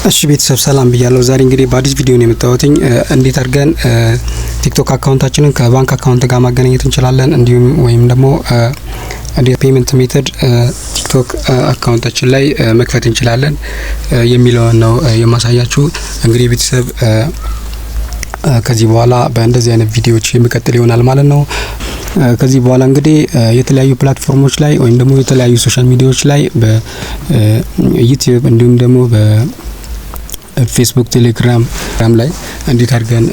እሺ ቤተሰብ፣ ሰላም ብያለሁ። ዛሬ እንግዲህ በአዲስ ቪዲዮ ነው የመጣሁትኝ። እንዴት አድርገን ቲክቶክ account ኣችንን ከባንክ account ጋር ማገናኘት እንችላለን፣ እንዲሁም ወይም ደግሞ እንዴት payment method ቲክቶክ account ኣችን ላይ መክፈት እንችላለን የሚለውን ነው የማሳያችሁ። እንግዲህ ቤተሰብ፣ ከዚህ በኋላ በእንደዚህ አይነት ቪዲዮዎች የሚቀጥል ይሆናል ማለት ነው። ከዚህ በኋላ እንግዲህ የተለያዩ platform ኦች ላይ ወይም ደግሞ የተለያዩ social media ዎች ላይ በዩቲዩብ እንዲሁም ደግሞ በፌስቡክ፣ ቴሌግራም ላይ እንዴት አድርገን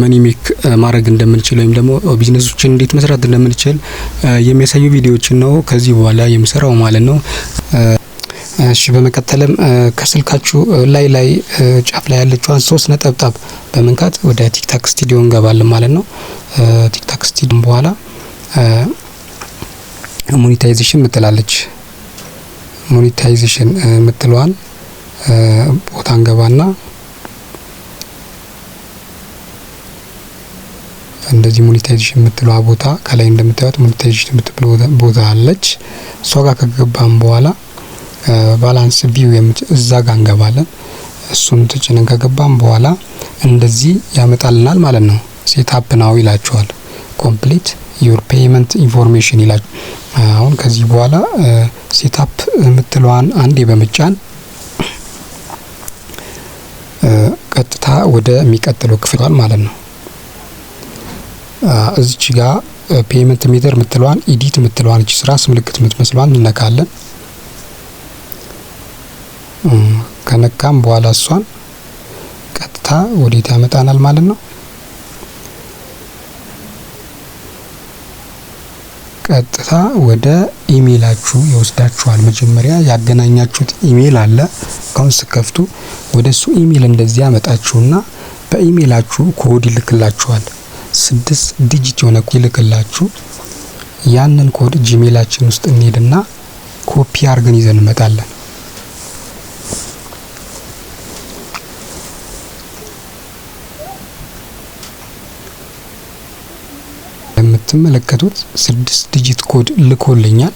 money make ማድረግ እንደምንችል ወይም ደግሞ ቢዝነሶችን እንዴት መስራት እንደምንችል የሚያሳዩ ቪዲዮዎችን ነው ከዚህ በኋላ የምሰራው ማለት ነው። እሺ፣ በመቀጠልም ከስልካችሁ ላይ ጫፍ ላይ ያለችዋን ሶስት ነጠብጣብ በመንካት ወደ ቲክቶክ ስቱዲዮ እንገባለን ማለት ነው። ቲክቶክ ስቱዲዮ በኋላ monetization ምትላለች፣ monetization ምትለዋን ቦታ እንገባና እንደዚህ monetization የምትለዋ ቦታ ከላይ እንደምታዩት monetization የምትል ቦታ አለች። እሷ ጋር ከገባን በኋላ balance view እዛ ጋር እንገባለን። እሱን ተጭነን ከገባን በኋላ እንደዚህ ያመጣልናል ማለት ነው። Set up now ይላችኋል። Complete your payment information ይላል። አሁን ከዚህ በኋላ set up የምትለዋን አንዴ በመጫን ቀጥታ ወደ የሚቀጥለው ክፍል ማለት ነው። እዚች ጋር payment method የምትለዋን edit የምትለዋን እቺ ስራስ ምልክት የምትመስለዋን እንነካለን። ከነካም በኋላ እሷን ቀጥታ ወዴት ያመጣናል ማለት ነው። ቀጥታ ወደ ኢሜይላችሁ ይወስዳችኋል። መጀመሪያ ያገናኛችሁት ኢሜይል አለ። Account ስትከፍቱ ወደ እሱ ኢሜይል እንደዚህ ያመጣችሁና በኢሜይላችሁ ኮድ ይልክላችኋል። 6 digit የሆነ ይልክላችሁ። ያንን ኮድ ጂሜይላችን ውስጥ እንሄድና ኮፒ አድርገን ይዘን እንመጣለን። የምትመለከቱት 6 digit code ልኮልኛል።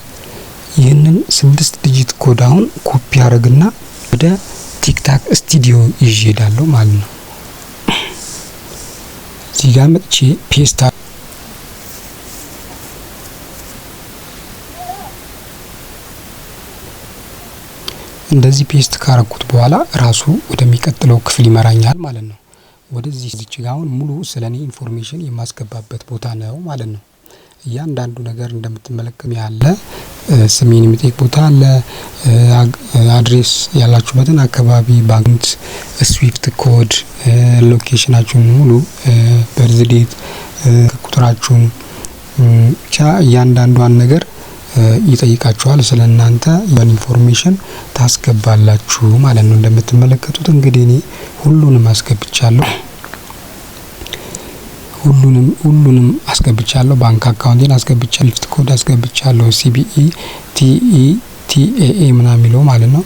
ይህንን 6 digit code አሁን ኮፒ አድርግና ወደ ቲክቶክ ስቱዲዮ ይዤ እሄዳለሁ ማለት ነው። እዚህ ጋር መጥቼ paste እንደዚህ paste ካረኩት በኋላ ራሱ ወደሚቀጥለው ክፍል ይመራኛል ማለት ነው። ወደዚህ እዚች ጋር አሁን ሙሉ ስለኔ information የማስገባበት ቦታ ነው ማለት ነው። እያንዳንዱ ነገር እንደምትመለከቱ ያለ ስሜን የሚጠይቅ ቦታ አለ። Address፣ ያላችሁበትን አካባቢ፣ ባንክ፣ SWIFT code፣ location ኣችሁን ሙሉ፣ birth date፣ ቁጥራችሁን፣ ብቻ እያንዳንዷን ነገር ይጠይቃችኋል። ስለ እናንተ information ታስገባላችሁ ማለት ነው። እንደምትመለከቱት እንግዲህ እኔ ሁሉንም አስገብቻለሁ። ሁሉንም አስገብቻለሁ። ባንክ account ኤን አስገብቻለሁ። SWIFT code አስገብቻለሁ። CBE TE TAA ምናምን የሚለው ማለት ነው።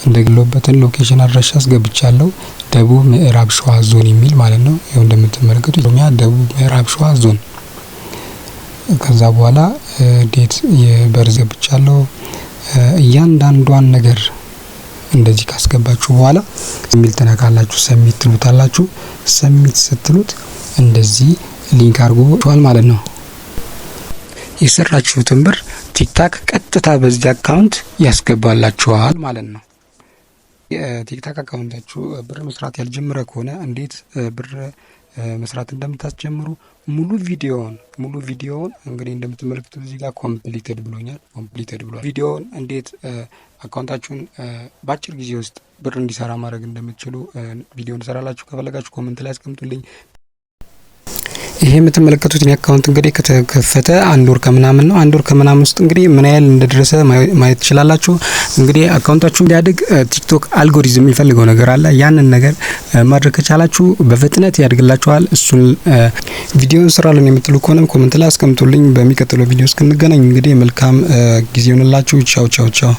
እንደግሎበትን location አድራሻ አስገብቻለሁ። ደቡብ ምዕራብ ሸዋ ዞን የሚል ማለት ነው። ይኸው እንደምትመለከቱት ኦሮሚያ ደቡብ ምዕራብ ሸዋ ዞን። ከዛ በኋላ date የ birth ገብቻለሁ። እያንዳንዷን ነገር እንደዚህ ካስገባችሁ በኋላ የሚል ትነካላችሁ፣ submit ትሉታላችሁ። Submit ስትሉት እንደዚህ link አድርጎ ማለት ነው። የሰራችሁትን ብር ቲክታክ ቀጥታ በዚህ account ያስገባላችኋል ማለት ነው። የቲክታክ account ኣችሁ ብር መስራት ያልጀመረ ከሆነ እንዴት ብር መስራት እንደምታስጀምሩ ሙሉ ቪዲዮውን እንግዲህ እንደምትመለከቱት እዚህ ጋር completed ብሎኛል። Completed ብሏል። ቪዲዮውን እንዴት account ኣችሁን በአጭር ጊዜ ውስጥ ብር እንዲሰራ ማድረግ እንደምትችሉ ቪዲዮ እንሰራላችሁ ከፈለጋችሁ comment ላይ አስቀምጡልኝ። ይሄ የምትመለከቱት የኔ account እንግዲህ ከተከፈተ አንድ ወር ከምናምን ነው። አንድ ወር ከምናምን ውስጥ እንግዲህ ምን ያህል እንደደረሰ ማየት ትችላላችሁ። እንግዲህ account ኣችሁ እንዲያድግ ቲክቶክ አልጎሪዝም የሚፈልገው ነገር አለ። ያንን ነገር ማድረግ ከቻላችሁ በፍጥነት ያድግላችኋል። እሱን ቪዲዮን ስራልን የምትሉ ከሆነም comment ላይ አስቀምጡልኝ። በሚቀጥለው ቪዲዮ እስክንገናኝ እንግዲህ መልካም ጊዜ ይሁንላችሁ። ቻው ቻው ቻው።